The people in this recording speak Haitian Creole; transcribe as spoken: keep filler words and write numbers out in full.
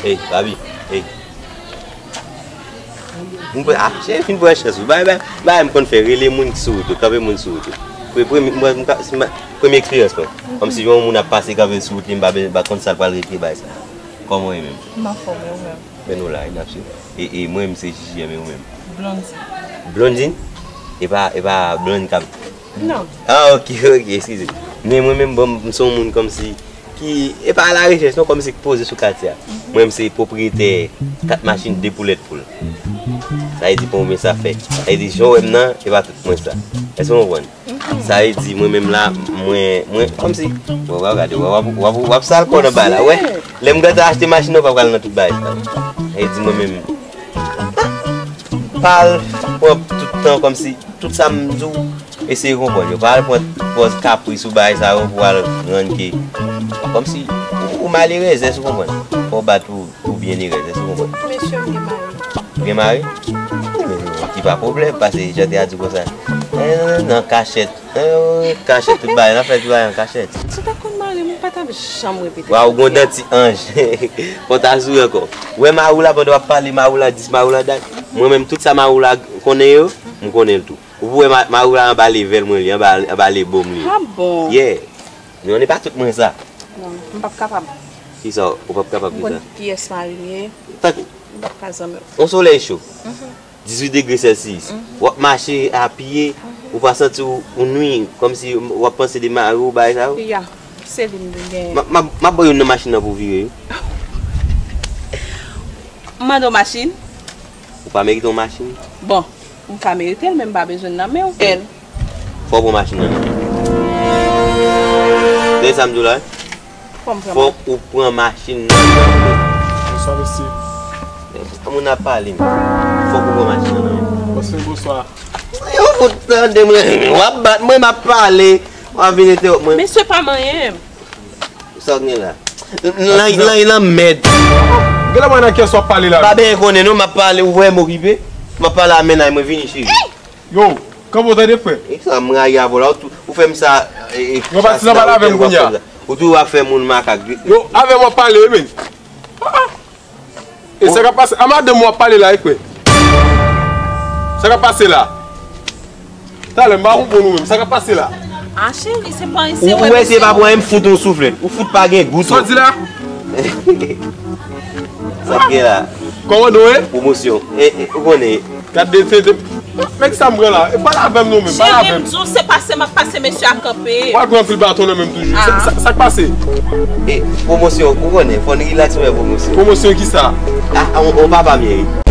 Ey, Babi, ey. M kwè, ah, cheri, fin pran chans ou. Bay, bay, bay, m konn fè, rele moun ki sou wout yo, kanpe moun sou wout yo. Pre-, premye, mwen, m ka, si ma, premye eksperyans mwen. Kòm si yon moun ap pase kanpe sou wout li, m pa, m pa konn sa l pral rete bay sa. Kòman w ye menm? M anfòm, e ou menm? Men nou la, wi, n ap swiv. E, e mwen, m se J J M, e ou menm? Blondine. Blondine? E pa, e pa Blondine k ap... Non. Ah, ok, ok, eskize. Men mwen menm, bon, m se yon moun kòmsi ki, e pa alarechèch, non, kòmsi k poze sou katye a. Mwen, m se pwopriyetè kat machin, de poulèt poul. Sa vle di, konbyen sa fè? Sa vle di, jan w wè m nan, e pa tout mwen sa. Èske w konprann? Sa vle di, mwen menm la, mwen, mwen, kòmsi, w ap gade, w ap, w ap, w ap sal kò nan bagay la. Wè, lè m gentan achte machin nan, w pa pral nan tout bagay sa. Sa vle di, mwen menm, pa al pran tout tan kòmsi, tout sa m di w, eseye konprann yo. Pa al pran pòz kapris ou bagay sa yo pou al rann ke, kòmsi, ou, ou malerèz, èske w konprann? Fò w bat pou, pou byenerèz, èske w konprann? Mesye, m gen mari. Ou gen mari? Ki pa pwoblèm, pase jan te a di konsa. Eh, nan kachèt. Eh, kachèt, tout bagay, n ap fè tout bagay an kachèt. Si w ta konn mari m, ou pa t ap janm repete. Waw, ou gon danti anj. Fò w ta souri ankò. Ou wè mari w la, pandan w ap pale mari w la, dis mari w la dat. Mwen menm, tout sa mari w la konnen yo, m konnen l tou. Ou pou wè ma-, mari w la anba level mwen li, anba, anba lebò m li. Ah bon? Yeah. Men on n'est pas tout mwen sa. Non, m p ap kapab. Kisa, ou p ap kapab kisa? M konn kiyès mari m ye. Tank... M p ap ka zanmi w. On solèy cho. Dizuit degre Celsius. W ap mache a pye, ou pa santi w, ou nwi, kòmsi w ap panse de mari w, bagay sa yo. Ya, se li m vin genyen. M ap, m ap, m ap ba w youn nan machin nan pou w vire, wi. M mande w machin? Ou pa merite yon machin? Bon, m ka merite l, men m pa bezwen l nan men w. Fò w pran machin nan men m. Tande sa m di w la, wi. Fò m pran... Fòk ou pran machin nan men m. Bonswa, mesye. Moun ap pale, men. Fòk ou pran machin nan men m. Bonswa, bonswa. Yo fout tande mwen. W ap bat mwen, m ap pale. W ap vin entewòp mwen. Mesye pa manyen m. Sa w gen la? Lan, lan, lan mèd. Gen lè mwen nan kiyès w ap pale la. Pa byen konnen non, m ap pale, ou wè m okipe. M ap pale a mennaj mwen, vini cheri. Yo, kanpe w tande frè. E sa m rayi avè w la, ou tou, ou fè m sa, e, e... Yo pati nan pale avè m kounye a. Ou tou ap fè moun makak. Yo, avè m w ap pale, men. Ah, ah. E sa k ap pase? A madanm w ap pale la, e frè. Sa k ap pase la? Talè, m pa konprann ou menm. Sa k ap pase la? Ah, cheri, se pa, se... Ou wè, se pa pou anyen, m fout yon souflèt. Ou fout pa gen gou tou. Sa w di la? Sa k gen la? Kòmandan w ye? Pwomosyon. E, e, ou konnen. Gad de, de, de, nèg sa m pran la. E pale avè m non menm, pale avè m. Cheri, m di w, se pase m ap pase mesye a kanpe. W al pran anpil baton nan men m toujou. Sa, sa, sa k pase? E, pwomosyon, ou konnen, fò n rilaks, men pwomosyon. Pwomosyon kisa? Ah, on, on papa m ye, wi.